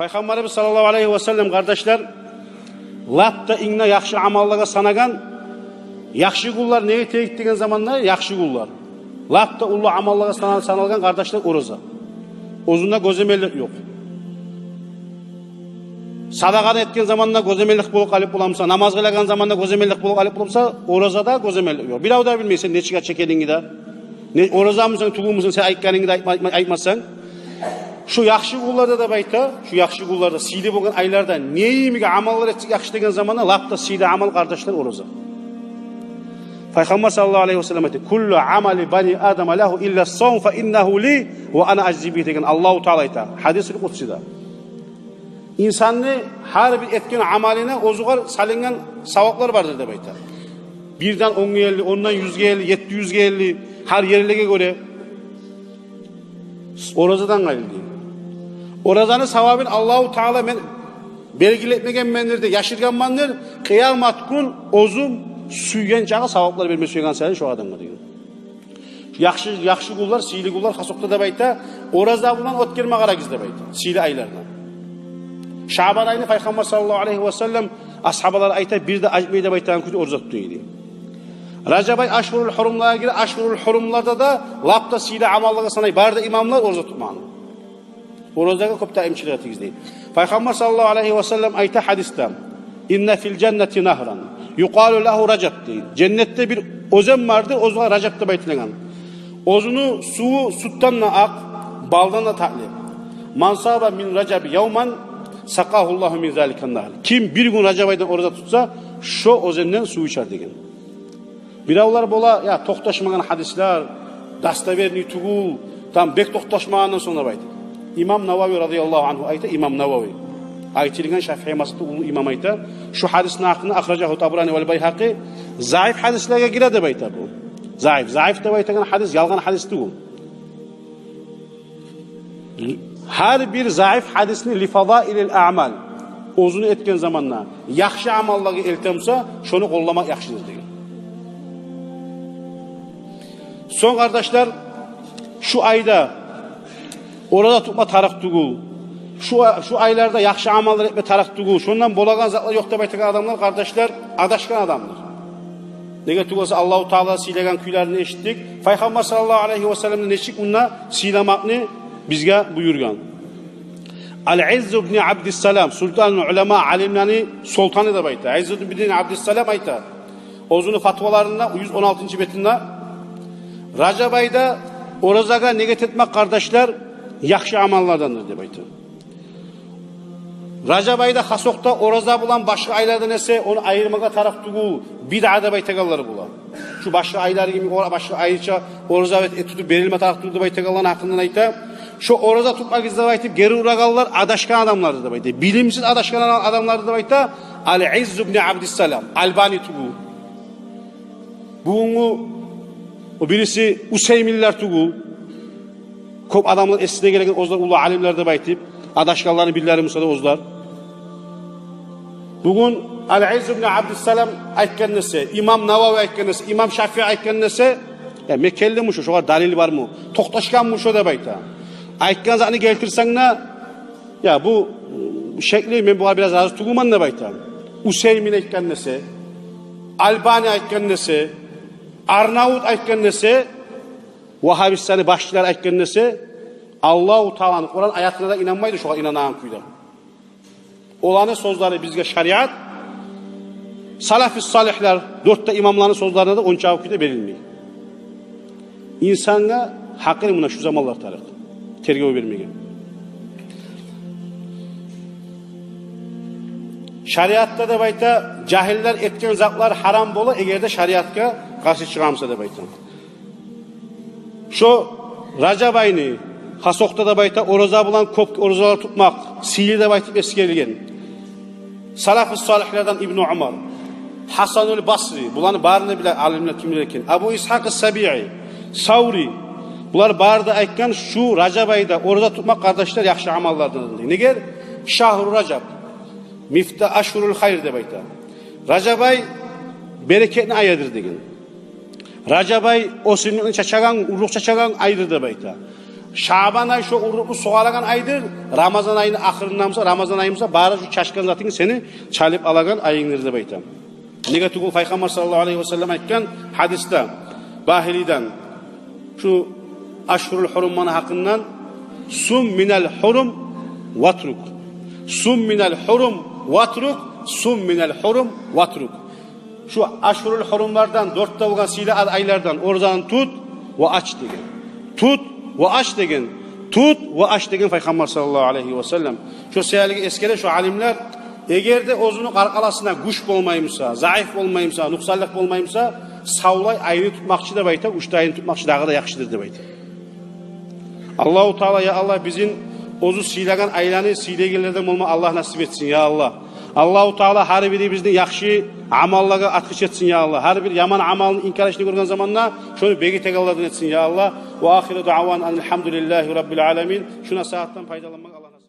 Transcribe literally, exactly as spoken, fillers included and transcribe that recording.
Пайхаммарыбыз саллаллагьу алайгьи васаллам, къардашлар, лап да инг де яхшы амаллагъа санагъан яхшы гюнлер неге тиеди деген заманда, яхшы гюнлер, лап да уллу амаллагъа сана-, саналгъан, къардашлар, ораза. Оьзюнде гёземеллик ёкъ. Садагъаны этген заманда гёземеллик болуп къалып боламыса, намаз къылагъан заманда гёземеллик болуп къалып боламыса, оразада гёземеллик ёкъ. Бирев де билмей сен нечик ач экенингни де, не, оразамысан, тюгюлмюсен, сен айтгъанынгны да айтма-, айтмасанг. Шу яхшы гюнлерде деп айта, шу яхшы гюнлерде, сыйлы болгъан айларда не йимик амаллар этсек яхшы деген заманда, лап да сыйлы амал, къардашлар, ораза. Пайхаммар саллаллагьу алайгьи васаллам айта: «Куллу амали бани Адама лагьу илла савм фа иннагьу ли ва ана ажзи бигьи», — деген Аллагьу Таала айта гьадисул къудсида. Инсанны гьар бир этген амалына оьзюгер салынгъан саваплар бардыр деп айта. Бирден онгъа ерли, ондан юзге ерли, етти юзге ерли, гьар ерлеге гёре. Оразадан къайры дей. Оразаны савабын Аллагьу Таала мен белгилетмегенмендир де, яшыргъанмандыр. Къыямат гюн оьзюм сюйген чакъы саваплар берме сюеген сайын шо адамгъа деген. Яхшы, яхшы гюнлер, сыйлы гюнлер хасокъда деп айта, ораза булан оьтгерме къарагъыз деп айта, сыйлы айлардан. Шабан айны Пайхаммар саллаллагьу алайгьи васаллам, асгьабалар айта, бир де ачмай деп айтагъан кюйде ораза тута эди. Ражаб ай ашгьурул гьурумлагъа гире, ашгьурул гьурумларда да лап да сыйлы амаллагъа санай бары да имамлар ораза тутманы. Оразагъа кёп даимчилик этигиз дей. Пайхаммар саллаллагьу алайгьи васаллам айта гьадисде: «Инна фил жаннати нагьран юкъалу лагьу Ражаб», — дей. Женнетде бир оьзен бардыр, оьзюне Ражаб деп айтылагъан. Оьзюню суву сютден де акъ, балдан да татли. «Ман сама мин Ражаби явман сакъагьу Ллагьу мин заликан нагьр». Ким бир гюн Ражаб айдан ораза тутса, шо оьзенден сув ичер деген. Биревлер бола, я, токъташмагъан гьадислер, достоверный тюгюл, там бек токъташмагъандан сонг деп айта. Имам Навави радияллагьу ангьу айта, имам Навави, айтылгъан шафигъи мазгьабда уллу имам, айта, шу гьадисни гьакъында: «Ахражагьу Табарани вал Байгьакъи». Заиф гьадислеге гире деп айта бу. Заиф, заиф деп айтагъан гьадис ялгъан гьадис тюгюл. Гьар бир заиф гьадисни «ли фадаилил аъмал», оьзюню этген заманда яхшы амаллагъа элтемсе, шону къолламакъ яхшыдыр деген. Сонг, къардашлар, шу айда ораза тутма тарыкъ тюгюл, шу, шу айларда яхшы амаллар этме тарыкъ тюгюл, шондан болагъан затлар ёкъ деп айтагъан адамлар, къардашлар, адашгъан адамлар. Неге тюгюл эсе, Аллагьу Таала сыйлагъан кюйлерин эшитдик. Пайхаммар саллаллагьу алайгьи васаллам да нечик мунда сыйламакъны бизге буюргъан. Ал-Изз ибн Абдиссалам, султанул улама, алимлени султаны деп айта, Изз ибн Абдиссалам айта оьзюню фатваларында юз он алтынчы бетинде: Ражаб айда оразагъа негет этмек, къардашлар, яхшы амаллардандыр деп айта. Ражаб айда хасокъда ораза булан башгъа айлардан эсе ону айырмагъа тарыкъ тюгюл, бидъа деп айтагъанлар бола. Шу башгъа айлар йимик ора-, башгъа айрыча ораза эт-, тутуп берилме тарыкъ тюгюл деп айтагъанланы гьакъындан айта. Шо ораза тутмагъыз деп айтып гери урагъанлар адашгъан адамлардыр деп айта. Билимсиз адашгъан адам-, адамлардыр деп айта. Ал-Изз ибн Абдиссалам, Албани тюгюл. Бугюнгю о бириси Усейминлер тюгюл. Кёп адамлар эсине гелеген оьзлер уллу алимлер деп айтып, адашгъанланы бирлери буса да оьзлер. Бугюн Ал-Изз ибн Абдиссалам айтгъан нерсе, имам Навави айтгъан нерсе, имам Шафии айтгъан нерсе, я, мекенлими шу, шогъар далил бармы, токъташгъанмы шу деп айта. Айтгъан затны гелтирсенг де, я, бу, м, шекли, мен бугъар бираз рази тюгюлмен деп айта. Усеймин айтгъан нерсе, Албани айтгъан нерсе, Арнавут айтгъан нерсе, вагьабистлени башчылары айтгъан нерсе, Аллагьу Тааланы Къуран аятына да инанмайды, шогъар инанагъан кюйде. Оланы сёзлери бизге шариат, салафи салигьлер, дёрт де имамланы сёзлерине де ончакъы кюйде берилмей. Инсангъа гьакъыл муна шу заманлар тарыкъ тергев бермеге. Шариатда деп айта, жагьиллер этген затлар гьарам бола, эгер де шариатгъа къаршы чыгъа буса деп айта. Шо Ражаб айны хасокъда деп айта, ораза булан кёп оразалар тутмакъ сыйлы деп айтып эсгерилген. Салафу салигьлерден Ибну Умар, Гьасанул Басри, буланы барын да биле алимлер кимлер экен, Абу Исгьакъ ас-Сабии, Саври, булар бары да айтгъан, шу Ражаб айда ораза тутмакъ, къардашлар, яхшы амаллардан дей. Неге? Шагьру Ражаб мифта-, ашгьурул хайр деп айта. Ражаб ай берекетни айыдыр деген. Ражаб ай оьсюмлюкню чачагъан, урлукъ чачагъан айдыр деп айта. Шаъбан ай шо урлукъну сугъарагъан айдыр, Рамазан айны ахырындан буса, Рамазан ай буса, бары шо чачгъан затынгны сени чалып алагъан айынгдыр деп айта. Неге тюгюл Пайхаммар саллаллагьу алайгьи ва саллам айтгъан гьадисде Багьилиден, шу ашгьурул гьурумланы гьакъындан: «Сум минал гьурум ватрук. Сум минал гьурум ватрук. Сум минал гьурум ватрук». Шу ашгьурул гьурумлардан, дёрт де болгъан сыйлы ай-, айлардан оразаны тут ва ач деген. Тут ва ач деген. Тут ва ач деген Пайхаммар саллаллагьу алайгьи ва саллам. Шо саялы эсгере шо алимлер, эгер де оьзюню къаркъарасына гюч болмай буса, заиф болмай буса, нукъсанлыкъ болмай буса, савлай айны тутмакъчы деп айта, уьч де айны тутмакъчы дагъы да яхшыдыр деп айта. Аллагьу Таала, я Аллагь, бизин оьзю сыйлагъан айланы сыйлагъанлардан болма Аллагь насип этсин, я Аллагь. Аллагьу Таала гьар бирибизни яхшы амаллагъа ачгъыч этсин, я Аллагь. Гьар бир яман амалны инкар этишни гёрген заманда шону бегитегенлерден этсин, я Аллагь. Ва ахиру даъвана анил гьамдулиллагьи раббил аламин. Шу насигьатдан пайдаланмакъ Аллагь насип